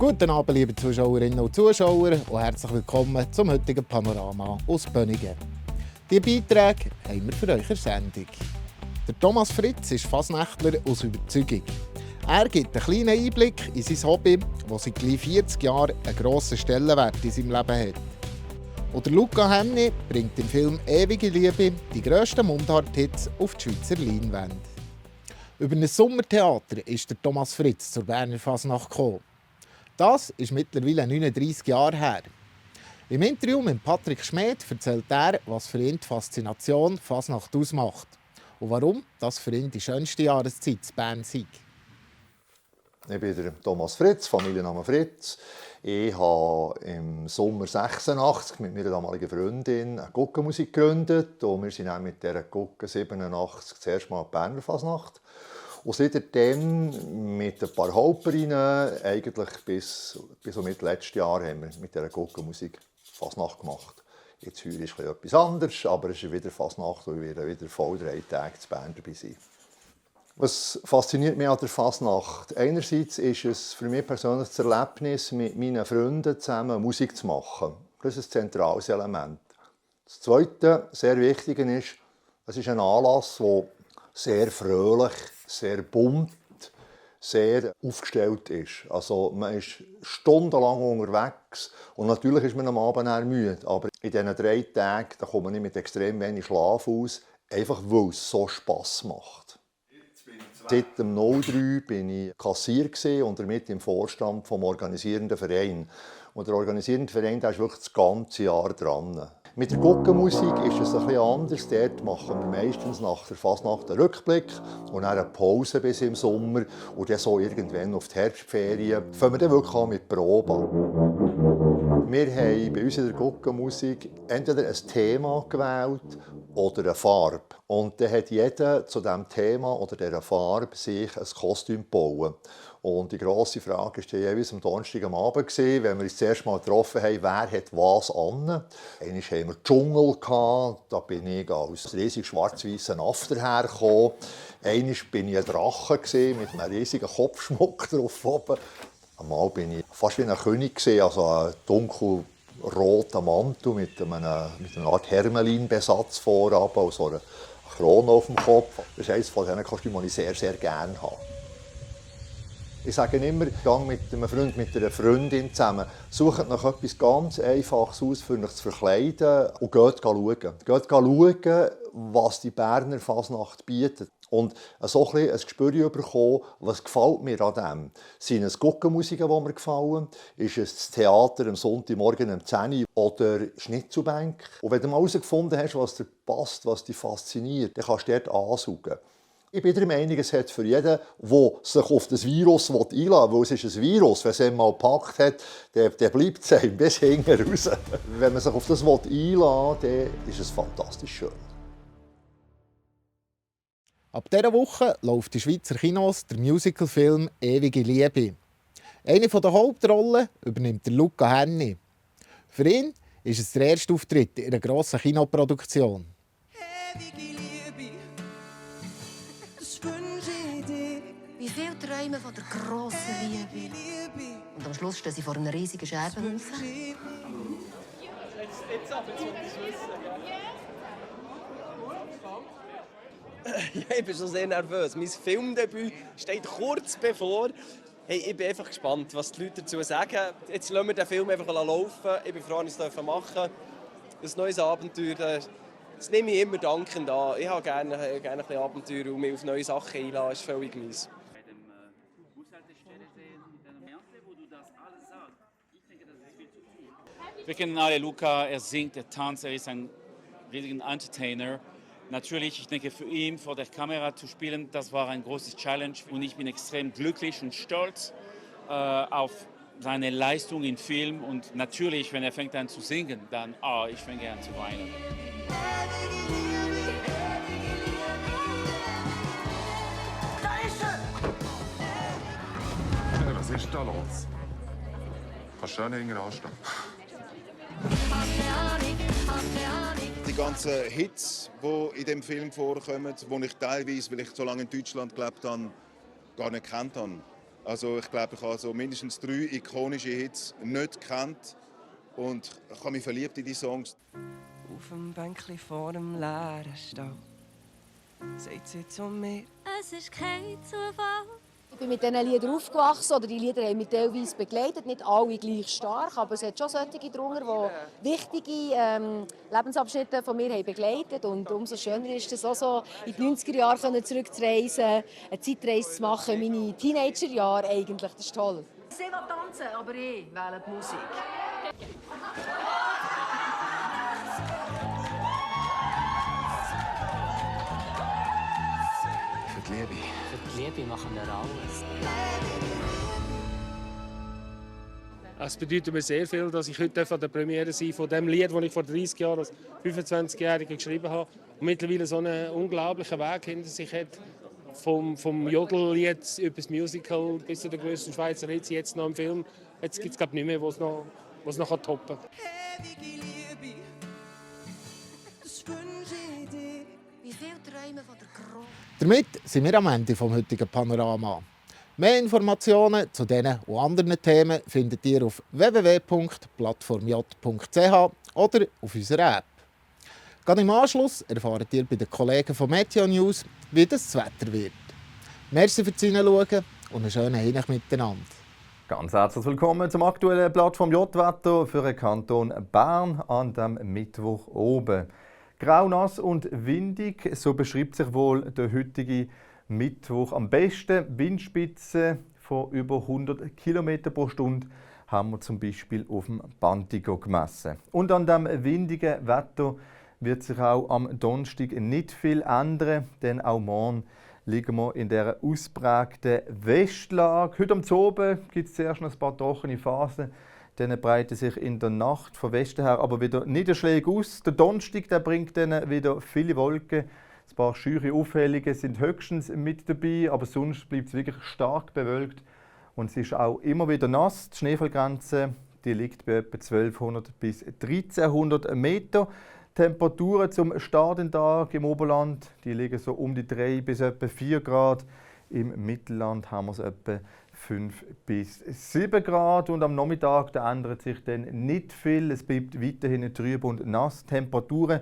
Guten Abend, liebe Zuschauerinnen und Zuschauer, und herzlich willkommen zum heutigen Panorama aus Bönigen. Diese Beiträge haben wir für euch in der Sendung. Der Thomas Fritz ist Fasnächtler aus Überzeugung. Er gibt einen kleinen Einblick in sein Hobby, das seit gleich 40 Jahren einen grossen Stellenwert in seinem Leben hat. Und der Luca Henny bringt im Film «Ewige Liebe» die grössten Mundart-Hits auf die Schweizer Leinwände. Über ein Sommertheater ist der Thomas Fritz zur Berner Fasnacht gekommen. Das ist mittlerweile 39 Jahre her. Im Interview mit Patrick Schmid erzählt er, was für ihn die Faszination Fasnacht ausmacht und warum das für ihn die schönste Jahreszeit in Bern sei. Ich bin der Thomas Fritz, Familienname Fritz. Ich habe im Sommer 86 mit meiner damaligen Freundin eine Guckenmusik gegründet. Und wir sind dann mit dieser Gucke 87 zuerst mal die Berner Fasnacht. Und seitdem mit ein paar Hauperinnen, eigentlich bis mit letztes Jahr, haben wir mit dieser Guckenmusik Fasnacht gemacht. Jetzt heuer ist etwas anderes, aber es ist wieder Fasnacht und wir werden wieder voll 3 Tage in Bern dabei sein. Was fasziniert mich an der Fasnacht? Einerseits ist es für mich persönlich das Erlebnis, mit meinen Freunden zusammen Musik zu machen. Das ist ein zentrales Element. Das Zweite, sehr Wichtige ist, es ist ein Anlass, der sehr fröhlich, sehr bunt, sehr aufgestellt ist. Also man ist stundenlang unterwegs und natürlich ist man am Abend auch müde. Aber in diesen 3 Tagen da kommt man nicht mit extrem wenig Schlaf aus, einfach weil es so Spass macht. Seit dem 03 bin ich Kassier und damit im Vorstand des organisierenden Vereins. Und der organisierende Verein der ist wirklich das ganze Jahr dran. Mit der Guckenmusik ist es ein bisschen anders. Dort machen wir meistens nach der Fasnacht einen Rückblick und dann eine Pause bis im Sommer. Und dann so irgendwann auf die Herbstferien fangen wir dann wirklich an mit Proben. Wir haben bei uns in der Guckenmusik entweder ein Thema gewählt oder eine Farbe. Und dann hat jeder zu diesem Thema oder dieser Farbe sich ein Kostüm gebaut. Und die grosse Frage war jeweils am Donnerstag am Abend, wenn wir uns das erste Mal getroffen haben, wer hat was an. Einmal hatten wir Dschungel, da bin ich als riesig schwarz-weißen After hergekommen. Einmal war ich ein Drache mit einem riesigen Kopfschmuck drauf oben. Einmal war ich fast wie ein König, also ein dunkelroter Mantel mit einer Art Hermelin-Besatz vorab, und so eine Krone auf dem Kopf. Das ist eines von diesen Kostümen, die ich sehr, sehr gerne habe. Ich sage immer, ich gehe mit einem Freund, mit einer Freundin zusammen. Sucht nach etwas ganz Einfaches aus, für euch zu verkleiden und geht schauen. Geht schauen, was die Berner Fasnacht bietet. Und so ein Gespür bekommen, was gefällt mir an dem. Sind es Guckenmusiken, die mir gefallen? Ist es das Theater am Sonntagmorgen um 10 Uhr oder Schnitzelbank? Und wenn du mal herausgefunden hast, was dir passt, was dich fasziniert, dann kannst du dort ansaugen. Ich bin der Meinung, es hat für jeden, der sich auf das Virus einlassen will, weil es ist ein Virus, wenn es einmal gepackt hat, der bleibt es einem bis hinten raus. Wenn man sich auf das einlassen will, dann ist es fantastisch schön. Ab dieser Woche läuft in Schweizer Kinos der Musicalfilm «Ewige Liebe». Eine der Hauptrollen übernimmt der Luca Henny. Für ihn ist es der erste Auftritt in einer grossen Kinoproduktion. Wie viele träumen von der grossen Liebe? Und am Schluss stehen sie vor einem riesigen Scherbenhaufen. Ja, ich bin schon sehr nervös. Mein Filmdebüt steht kurz bevor. Hey, ich bin einfach gespannt, was die Leute dazu sagen. Jetzt lassen wir den Film einfach laufen. Ich bin froh, dass ich es machen durfte. Ein neues Abenteuer, das nehme ich immer dankend an. Ich habe gerne ein bisschen Abenteuer und mich auf neue Sachen einlassen. Das ist völlig meins. Wir kennen alle Luca, er singt, er tanzt, er ist ein riesiger Entertainer. Natürlich, ich denke, für ihn vor der Kamera zu spielen, das war ein großes Challenge. Und ich bin extrem glücklich und stolz auf seine Leistung im Film. Und natürlich, wenn er fängt an zu singen, dann, ich fange an zu weinen. Was ist da los? Kannst du schön hinten anstehen. Die ganzen Hits, die in dem Film vorkommen, die ich teilweise, weil ich so lange in Deutschland gelebt habe, gar nicht kennt habe. Also ich glaube, ich habe so mindestens 3 ikonische Hits nicht gekannt und ich habe mich verliebt in die Songs. Auf dem Bänkli vor dem leeren Stall sagt sie zu mir: Es ist kein Zufall. Ich bin mit diesen Liedern aufgewachsen, oder die Lieder haben mich teilweise begleitet, nicht alle gleich stark, aber es hat schon solche darunter, die wichtige Lebensabschnitte von mir haben begleitet, und umso schöner ist es auch so, in die 90er Jahre zurückzureisen, eine Zeitreise zu machen, meine Teenagerjahre eigentlich, das ist toll. Ich will tanzen, aber ich wähle die Musik. Für die Liebe. Für die Liebe machen wir alles. Es bedeutet mir sehr viel, dass ich heute an der Premiere sein von dem Lied, das ich vor 30 Jahren als 25-Jähriger geschrieben habe und mittlerweile so einen unglaublichen Weg hinter sich hat. Vom Jodellied über das Musical bis zu den grössten Schweizer Hits, jetzt noch im Film. Jetzt gibt es nicht mehr, was noch toppen kann. Wie viele Träume von der Große. Damit sind wir am Ende des heutigen Panorama. Mehr Informationen zu diesen und anderen Themen findet ihr auf www.plattformj.ch oder auf unserer App. Gerade im Anschluss erfahrt ihr bei den Kollegen von Meteo News, wie das Wetter wird. Merci fürs Hineinschauen und einen schönen Hinweis miteinander. Ganz herzlich willkommen zum aktuellen Plattform J-Wetter für den Kanton Bern an dem Mittwoch oben. Grau, nass und windig, so beschreibt sich wohl der heutige Mittwoch am besten. Windspitzen von über 100 km pro Stunde haben wir zum Beispiel auf dem Bantigo gemessen. Und an dem windigen Wetter wird sich auch am Donnerstag nicht viel ändern, denn auch morgen liegen wir in dieser ausprägten Westlage. Heute am Abend gibt es zuerst noch ein paar trockene Phasen. Dann breiten sich in der Nacht von Westen her aber wieder Niederschläge aus. Der Donnerstag der bringt dann wieder viele Wolken. Ein paar scheuche Aufhellungen sind höchstens mit dabei, aber sonst bleibt es wirklich stark bewölkt. Und es ist auch immer wieder nass. Die Schneefallgrenze die liegt bei etwa 1200 bis 1300 Meter. Temperaturen zum Tag im Oberland die liegen so um die 3 bis etwa 4 Grad. Im Mittelland haben wir es etwa 5 bis 7 Grad. Und am Nachmittag da ändert sich dann nicht viel. Es bleibt weiterhin trüb und nass. Temperaturen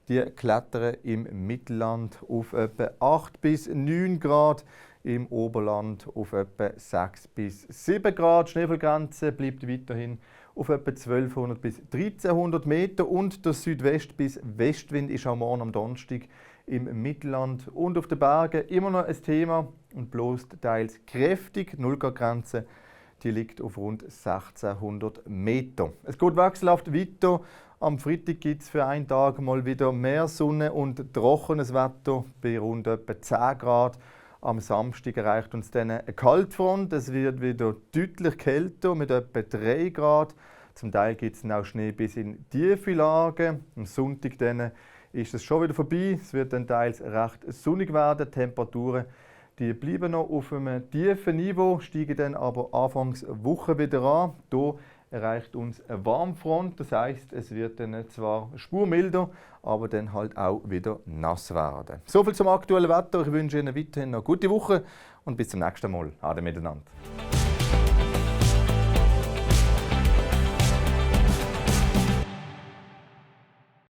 die klettern im Mittelland auf etwa 8 bis 9 Grad. Im Oberland auf etwa 6 bis 7 Grad. Die Schneefallgrenze bleibt weiterhin auf etwa 1200 bis 1300 Meter. Und der Südwest- bis Westwind ist auch morgen am Donnerstag im Mittelland und auf den Bergen immer noch ein Thema und bloß teils kräftig. Die Nullgrad-Grenze die liegt auf rund 1600 Meter. Es geht wechselhaft weiter. Am Freitag gibt es für einen Tag mal wieder mehr Sonne und trockenes Wetter bei rund etwa 10 Grad. Am Samstag erreicht uns dann eine Kaltfront. Es wird wieder deutlich kälter mit etwa 3 Grad. Zum Teil gibt es auch Schnee bis in tiefe Lagen. Am Sonntag dann ist es schon wieder vorbei. Es wird dann teils recht sonnig werden. Die Temperaturen die bleiben noch auf einem tiefen Niveau, steigen dann aber Anfangs Woche wieder an. Hier erreicht uns eine Warmfront. Das heisst, es wird dann zwar spurmilder, aber dann halt auch wieder nass werden. Soviel zum aktuellen Wetter. Ich wünsche Ihnen weiterhin eine gute Woche und bis zum nächsten Mal. Ade miteinander.